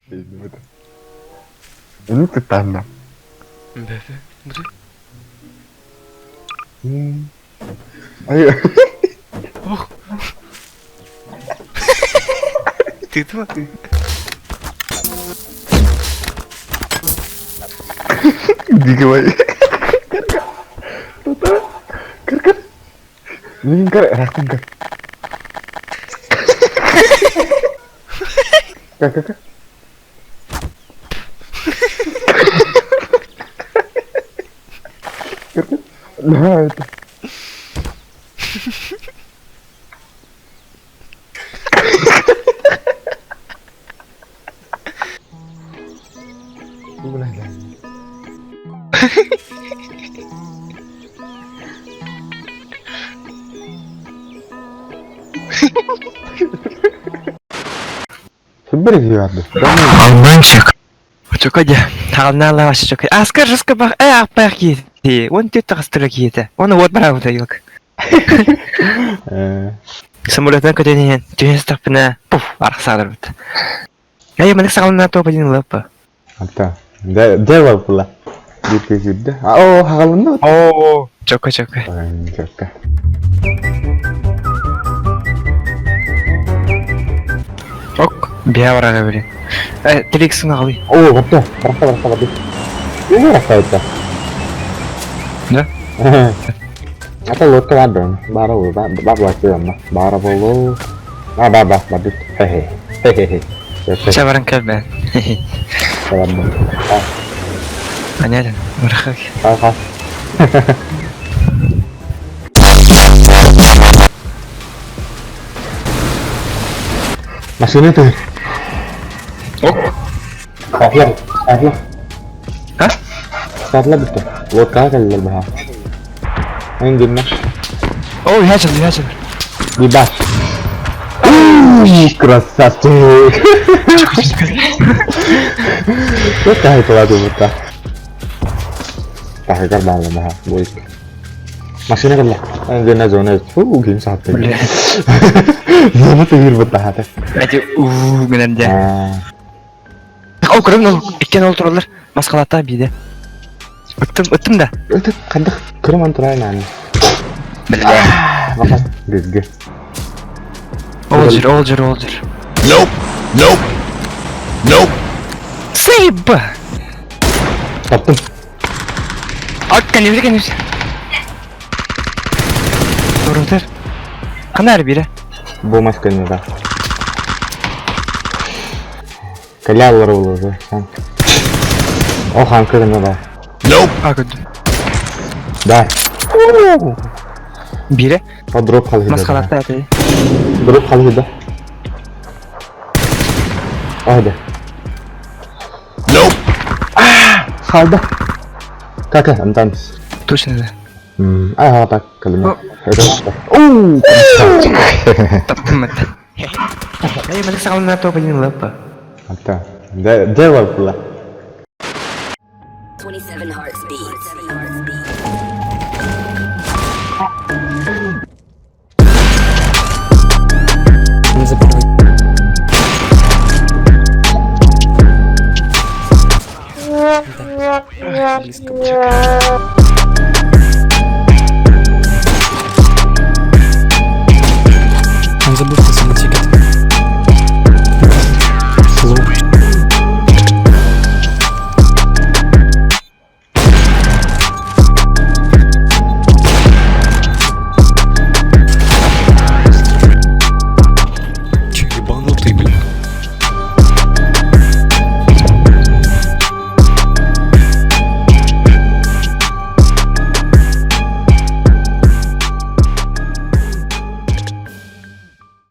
Ini tetangga. Бэфе. Бу Ayo. Ох. Тыытыма. Дикий. Кыр кыр. Мин кыр, рахтын кыр. Кыр кыр кыр. Кыр кыр. Да, это. Алманчик. Чокодя. Хаалнаала чокодя. Аскар жескабах э аппах киити. Он түт тахастыра киити. Он вот барабыта юк. Самолетынан көтөн иһэн түһэн сытахпына пуф арахсаалар бит. Эй, маннык саҕалана топ один лаппа. Ата. Дело было. Бирге кирди. О, хагалынды. О, чока чока. Чока. Ок, бия барара били. Э, Триксин ағалы. О, бапта. Барахта, барахта, барахта. Не барахта это. Да? Ата лодка бар бен. Бара ол, бар бар Бара болу. Ба ба ба, ба бит. Хе хе. Хе хе. Чабаран кәбен. Понятно. Барахак. Ха Машина ты. Ок. Сатлар, сатлар. А? Сатлар битте. Лодкаға кэллэр баха. Эндинна. О, яжыр, яжыр. Бибас. Красавчик. Какая кладу-то. Таһыгар бааланаха буойк. Машина кэллэ. Эндинна зона фу ким саатты. Бля. Зона тыгыр бутахата. Эти уу гынар дэ. Аа. О, көрөм ол иккен ол туралар. Маскалата биде. Ыттым, ыттым да. Это кандах кырман турай нааны. Бля. Баха гүггө. Ол жер, ол жер, ол жер. Nope. Nope. Nope. Сейб! Таптым. Ат, кәнебіз, кәнебіз. Турутар. Канар бире. Бу масканы да. Калялар болду. Сан. О хан кырына да. Nope. А, көрдүм. Да. Бире. Дроп халыда. Маскалата аты. Дроп халыда. Ада. Nope. Халда. Кака, антан. Точно да. Ага, так, калима. Оу, красавчик. Таптым это. Эй, маннык саҕалана топ один лаппа. Ата. Дело было. 27 hearts beats. Близко.